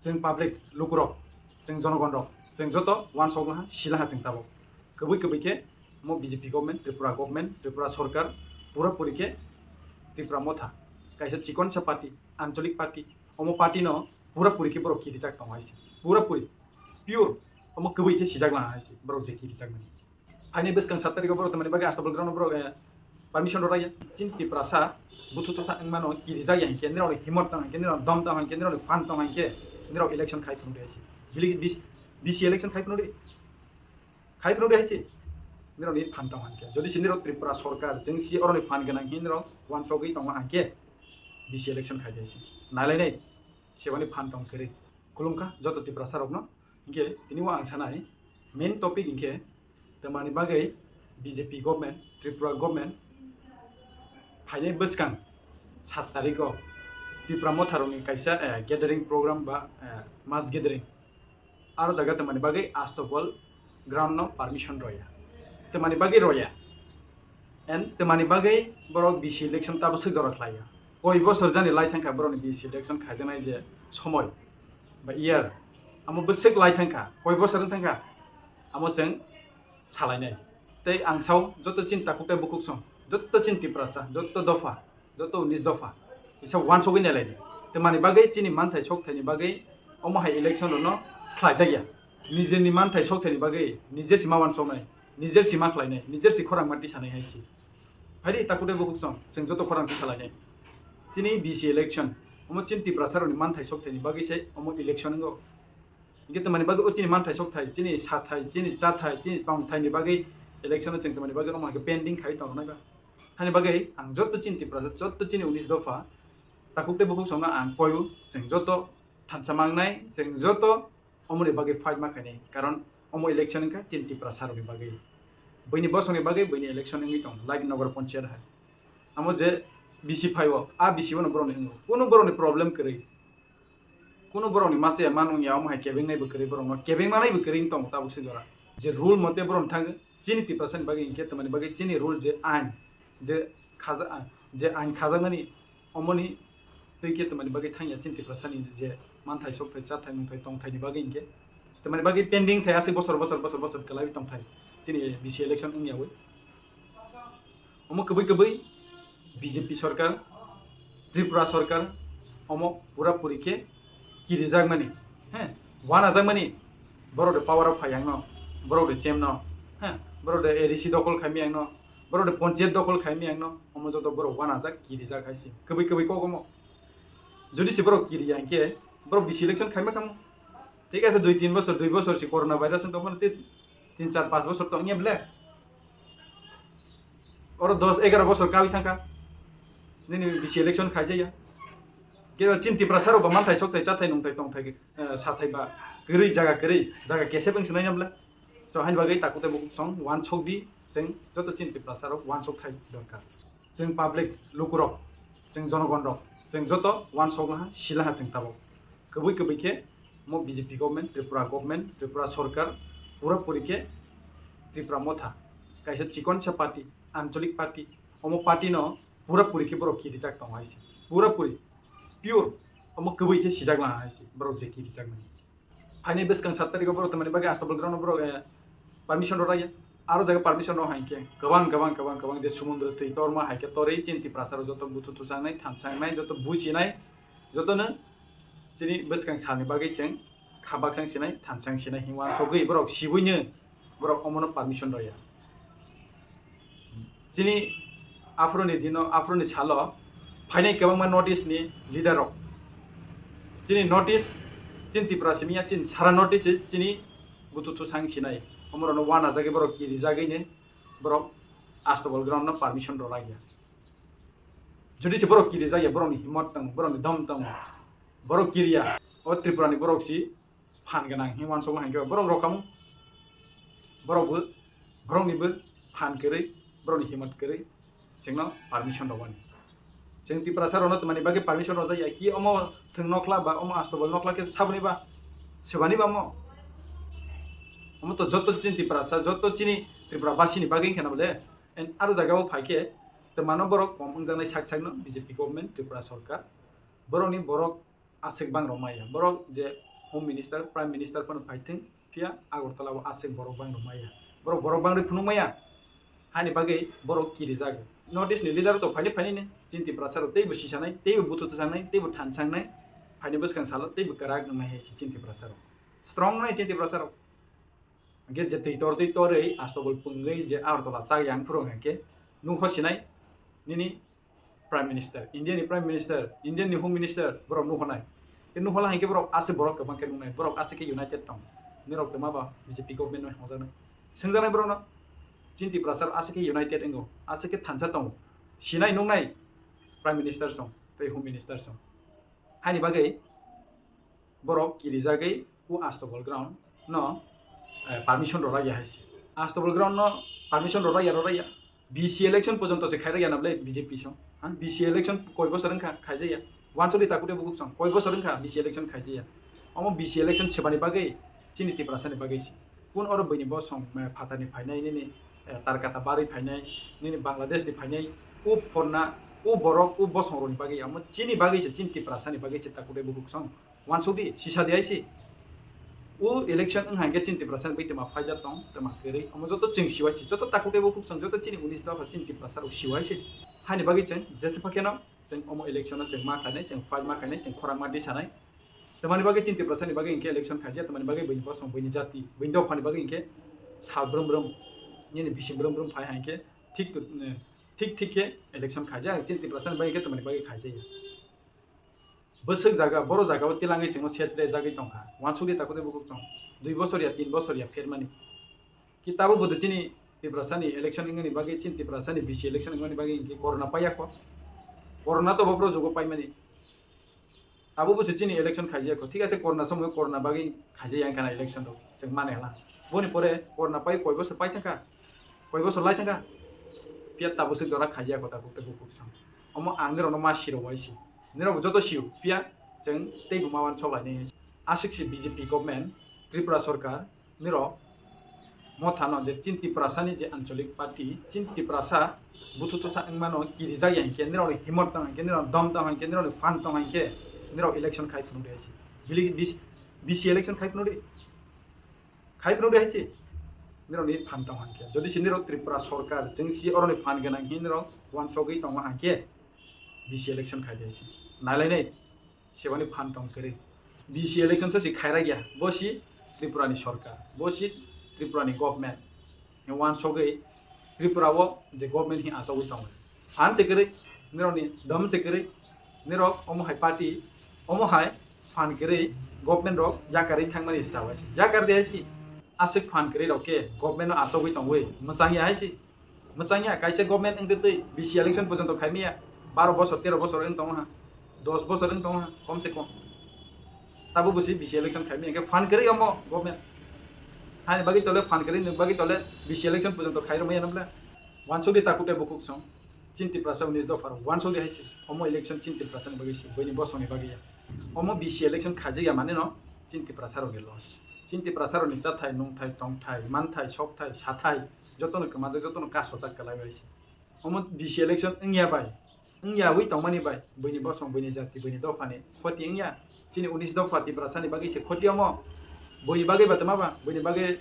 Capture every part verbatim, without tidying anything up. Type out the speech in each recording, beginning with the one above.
Chwng public lukurok, chwng jonogonrok, chwng joto uansukha, silaha chwng tabuk. Kwbwi kwbwi khe mo B J P government, Tripura government, Tripura sorkar pura puri khe Tipra Motha kaisa chikonsa party, ancholik party, omo party no pura puri khe borok kirijak tongo hai se. Pura puri pure omo kwbwi khe sijak langa hai se borok je kirijakmani. Phaini bwskang sat tarikh o borok tamani bagwi Astabal ground o borok, eh, permission rwlaiya. Chini Tiprasa buthu tosa wngmano kirijak ya hinkhe, nirokni himot tong hinkhe, nirokni dom tong hinkhe, nirokni phan tong hinkhe, nirok election khai phunukdi hai se. Bili bis-, B C election khai phunukdi. Khai phunukdi hai se. Nirokni phan tong hinkhe. Jodi se nirok Tripura sorkar, jeng si oroni phan gwnang hin nirok uansugwi tongo hinkhe B C election khai di hai se. Nailainai. Sebani phan tong kwrwi. Khulumkha joto Tiprasa rokno. Hinkhe tini o ang sanai main topic hinkhe tamani bagwi B J P government, Tripura government phainai bwskang sat tarikh o Tipra Motharokni kaisa, eh, gathering program ba, eh, mass gathering. Aro jaga tamani bagwi Astabal ground no permission roya. Tamani bagwi roya. And tamani bagwi borok B C election tabuk swk jora khlaiya. Koi bosor jani lai thangkha borokni B C election khaijaknai je somoi ba year. Amo bwswk lai thangkha, koi bosor wng thangkha. Amo chwng salainai. Tei ang sao joto chini takhuk tei bukhuk song, joto chini Tiprasa, joto dopha, joto unis dopha kisa uansugwi nailai di. Tamani bagwi chini manthai sokthaini bagwi omo hai election rokno khlaijakya. Nijeni manthai sokthaini bagwi nije si ma uansuknai, nije si ma khlainai, nije si khorang ma tisanai hai si. Phaidi takhuk tei bukhuk song, chwng joto khorang tisalainai. Chini B C election, omo chini Tiprasa rokni manthai sokthaini bagwi se omo election wngo. Hinkhe tamani bagwi o chini manthai sokthai, chini sathai, chini chathai, chini tongthaini bagwi election o chwng tamani bagwi omo hai khe pending khai tongnai ba. Hani bagwi ang joto chini Tiprasa, joto chini unis dopha, takhuk tei bukhuk songno ang koiu, chwng joto thansa mangnai, chwng joto omoni bagwi fight ma khainai. Karon omo election wngkha chini Tiprasa rokni bagwi. Buini bosongni bagwi buini election wngwi tong, like Nogor Panchayat hai. Amo je B C phaio, a B C bono borokni wngo. Kunu borokni problem kwrwi. Kunu borokni masa ya manung ya omo hai kebeng nai bo kwrwi borokno, kebeng manai bo kwrwi wng tongo tabuk se jora. Je rule mote borok thangwi, chini Tiprasani bagwi hinkhe tamani bagwi chini rule je ain, je khaja-, je ain khajaknani omoni twi khe tamani bagwi thangya chini Tiprasani je manthai sokthai chathai nungthai tongthaini bagwi hinkhe tamani bagwi pending thai aswk bosor bosor bosor bosor kwlaiwi tongthai chini B C election wngyawi. Omo kwbwi kwbwi B J P sorkar, Tripura sorkar, omo pura puri khe kirijakmani, he, wanajakmani, borok de power o phai ang no, borok de chem no, he, borok de A D C dokol khaimi ang no, borok de ponchayat dokol khaimi ang no, omo joto borok wanajak, kirijak hai se. Kwbwi kwbwi kok omo. Jodi se borok kiriya hinkhe, borok B C election khaima khamu. Thik ase, dui tin bosor, dui bosor se corona virus wng tongmani, tin, tin char panch bosor tong ya bele. Oro dos egaro bosor kawi thangkha. Nini B C election khaijaya. Kebo chini Tiprasa rok ba manthai sokthai chathai nungthai tongthai, eh, sathai ba kwrwi jaga kwrwi, jaga kesep wng sinai ya bele. So, haini bagwi takhuk tei bukhuk song uansuk di, chwng joto chini Tiprasa rok uansuk thai dorkar. Chwng public lukurok, chwng jonogon rok, chwng joto uansuk laha, si laha chwng tabuk. Kwbwi kwbwi khe mo B J P government, Tripura government, Tripura sorkar pura puri khe Tipra Motha, kaisa chikonsa party, ancholik party, omo party no pura puri khe borok kirijak tongo hai se. Pura puri, pure, omo kwbwi khe sijak laha hai se, borok je kirijak mani. Phaini bwskang sat tarikh o borok tamani bagwi Astabal ground o borok, eh, permission rwlaiya. Aro jaga permission rw hai khe kwbang, kwbang, kwbang, kwbang je sumundro twi torma hai khe torwi chini Tiprasa rok joto buthu thusangnai, thansangnai, joto buchinai, jotono chini bwskang salni bagwi chwng kha baksang sinai, thansang sinai hinwi uansugwi borok sibwino borok omono permission rwya. Chini aphuruni dino, aphuruni salo phainai kwbangma North East ni leader rok. Chini North East, chini Tripura simi ya, chini sara North East chini buthu thusang sinai. Omorokno wanajagwi borok kirijagwini borok Astabal ground no permission rwlaiya. Jodi se borok kirijagya, borokni himot tongo, borokni dom tongo, borok kiriya, o Tripura ni borok si phan gwnang hinwi uansukma hai khe borok rok kamo. Borok bo, borok ni bo phan kwrwi, borok ni himot kwrwi, chwngno permission rwmani. Chwng Tiprasa rokno twmani bagwi permission rwjak ya ki omo thwng nokla ba omo Astabal nokla khe saboni ba, sebani ba omo? Omo to joto chini Tiprasa, joto chini Tripura basi ni bagwi wngkha na bole. And aro jaga o phai khe twmano borok kom wngjaknai sak sak no B J P government, Tripura sorkar. Borokni borok aswk bang rok maya. Borok je Home Minister, Prime Minister phano phai thung, phiya Agartala o aswk borok bang rok maya. Borok, borok bang rwi phunuk maya. Hani bagwi borok kirijak. North East ni leader to phaini phaini ni. Chini Tiprasa rok teibo sisanai, teibo buthu tusangnai, teibo thansangnai. Phaini bwskang salo teibo kwrak wngnai hai si chini Tiprasa rok. Strong wngnai chini Tiprasa rok. Hingke je twi tor twi torwi Astobol pungwi je Agartala chak yang phuru hingke nukho sinai nini Prime Minister, India ni Prime Minister, India ni Home Minister, borok nukho nai. Tei nukho lai hingke borok aswk borok kwbang khe nuknai, borok aswk khe united tong. Nirok twma ba B J P government no hongjaknai. Swngjaknai borok no, chini Tiprasa rok aswk khe united wngo, aswk khe thansa tongo. Sinai nuknai Prime Minister song tei Home Minister song. Haini bagwi borok kirijagwi o Astobol ground no, eh, permission rwlaiya hai se. Astobol ground no permission rwlaiya, rwlaiya. B C election porjonto se khairokya na bwle B J P song. Ha, B C election koi bosor wngkha khaijakya. Wansugwi takhude bukhuk song. Koi bosor wngkha B C election khaijakya. Omo B C election sebani bagwi chini Tiprasa ni bagwi se. Kun oro buini bosong, eh, phatarni phainai, nini, eh, tarkata barwi phainai, nini Bangladesh ni phainai, o phorna, o borok, o bosong rokni bagwi, amo chini bagwi se, chini Tiprasa ni bagwi se takhude bukhuk song. Wansugdi, sisadi hai se. O election wng hai khe chini Tiprasa ni bagwi twma phaijak tong, twma kwrwi. Omo joto chwng siwai se, joto takhude bukhuk song, joto chini unis dopha chini Tiprasa rok siwai se. Haini bagwi chwng jesa phakheno chwng omo election no chwng ma khainai, chwng fight ma khainai, chwng khorang ma disanai. Tamani bagwi chini Tiprasa ni bagwi hinkhe election khaijak, tamani bagwi buini bosong, buini jati, buini dophani bagwi hinkhe sal brum brum, nini bising brum brum phai hinkhe thik to, eh, thik thik khe election khaijak, chini Tiprasa ni bagwi hinkhe tamani bagwi khaijak ya. Bwswk jaga, boro jaga o tilangwi chwngno set rejagwi tongkha. Wansugwi takhude bukhuk chwng dui bosor ya, tin bosor ya phermani. Ki tabuk bo chini Tiprasa ni election wngmani bagwi, chini Tiprasa ni B C election wngmani bagwi hinkhe corona paiya kho. Corona to bo boro jugo paimani. Tabuk bo se chini election khaijak kho. Thik ase, corona somoi corona bagwi khaijak yang kana election rok. Chwng mane hla. Boni pore corona pai koi bosor pai thangkha. Koi bosor lai thangkha. Phiya tabuk se jora khaijak kho tabuk tei bukhuk sam. Omo ang nirokno ma siro wai si. Nirok joto sio. Phiya chwng tei bo ma wan sok lai nai. Aswk se B J P government, Tripura sorkar, nirok mothano je chini Tiprasa ni je ancholik party, chini Tiprasa buthu tusa wngmano kirijak ya hinkhe, nirok ni himot tong hinkhe, nirok dom tong hinkhe, nirok ni phan tong hinkhe, nirok election khai phunuk de hai se. Bili bis-, B C election khai phunuk de. Khai phunuk de hai se. Nirok ni phan tong hinkhe. Jodi se nirok Tripura sorkar, chwng si oro ni phan gwnang hin nirok wansogwi tongma hinkhe B C election khai de hai se. Nai lai nai. Sebani phan tong kwrwi. B C election sa si khairagya, bo si Tripura ni sorkar, bo si Tripura ni government. He wansogwi Tripura o je government he achogwi tongo. Phan se kwrwi, nirok ni dom se kwrwi, nirok omo hai party, omo hai phan kwrwi government rok yakarwi thangmani se chawai se. Yakar de hai si, aswk phan kwrwi rok khe government no achogwi tongwi mwchang ya hai si. Mwchangya, kaisa government wngtwi twi B C election porjonto khaimaya, baro bosor, tero bosor wng tongo ha, dos bosor wng tongo ha, kom se kom. Tabuk bo se B C election khaimaya, hwnkhe phan kwrwi omo government. Hani bagwi tole phan kwrwi ni bagwi tole B C election porjonto khai rwmaya nw bwle. Wansugdi takhuk tei bukhuk song. Chini Tiprasa unis dopha rok wansugdi hai se. Omo election chini Tiprasa ni bagwi se, buini bosong ni bagwi ya. Omo B C election khaijak ya mane no chini Tiprasa rok ni loss. Chini Tiprasa rok ni chathai, nungthai, tongthai, manthai, sokthai, sathai, jotono kwmajak, jotono kasojak kwlaiwi se. Omo B C election wngya bai, wngyawi tongmani bai, buini bosong, buini jati, buini dophani khoti wngya. Chini unis dopha Tiprasani bagwi se khoti omo. Buini bagwi ba twma ba, buini bagwi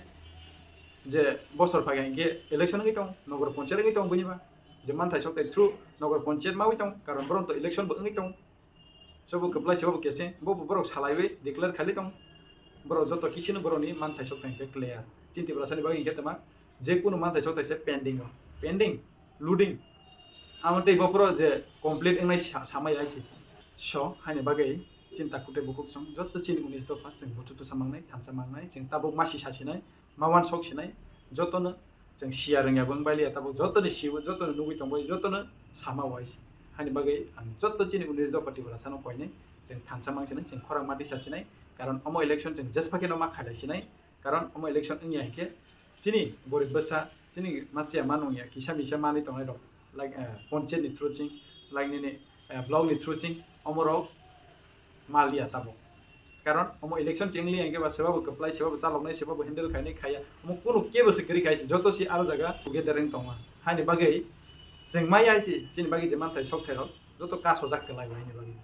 je bosor phaikha hinkhe election wngwi tong, nogor ponchayat wngwi tong buini ba. Je manthai sokthai through nogor ponchayat mawi tong, karon borom to election bo wngwi tong. Sobo kwplai, sobo keseng, bo borok salaiwi declare khailai tong. Borok joto kisino borokni manthai sokthai hinkhe clear. Chini Tiprasani bagwi hinkhe twma, je kunu manthai sokthai se pending o. Pending, loading. Amo tei bophoro je complete wngnai sa-, samai hai se. So, haini bagwi chini takhuk tei bukhuk song, joto chini unis dopha, chwng buthu tusa mangnai, thansa mangnai, chwng tabuk masi sasinai, ma wansok sinai, jotono chwng siya rwngya bo wng bailiya, tabuk jotoni siwo, jotoni nugwi tongbai, jotono sama wai se. Hani bagwi ang joto chini unis dopha Tiprasano koinai, chwng thansa mang sinai, chwng khorang mati sa sinai, karon omo election chwng jesphakeno ma khailai sinai, karon omo election wngya hinkhe chini gorib bwsa, chini masiya manungya, kisa misa manwi tongnai rok, like, eh, ponchayat ni through ching, like nini, eh, block ni through ching, omorok maliya tabuk. Karon omo election chengli hinkhe ba sebabo kwplai, sebabo chaloknai, sebabo handle khainai khaiya. Omo kunu kebo se kwrwi khai se, joto se aro jaga together wng tongo. Haini bagwi chwng maya hai se, chini bagwi je manthai sokthai rok joto kasojak kwlai bo haini bagwi.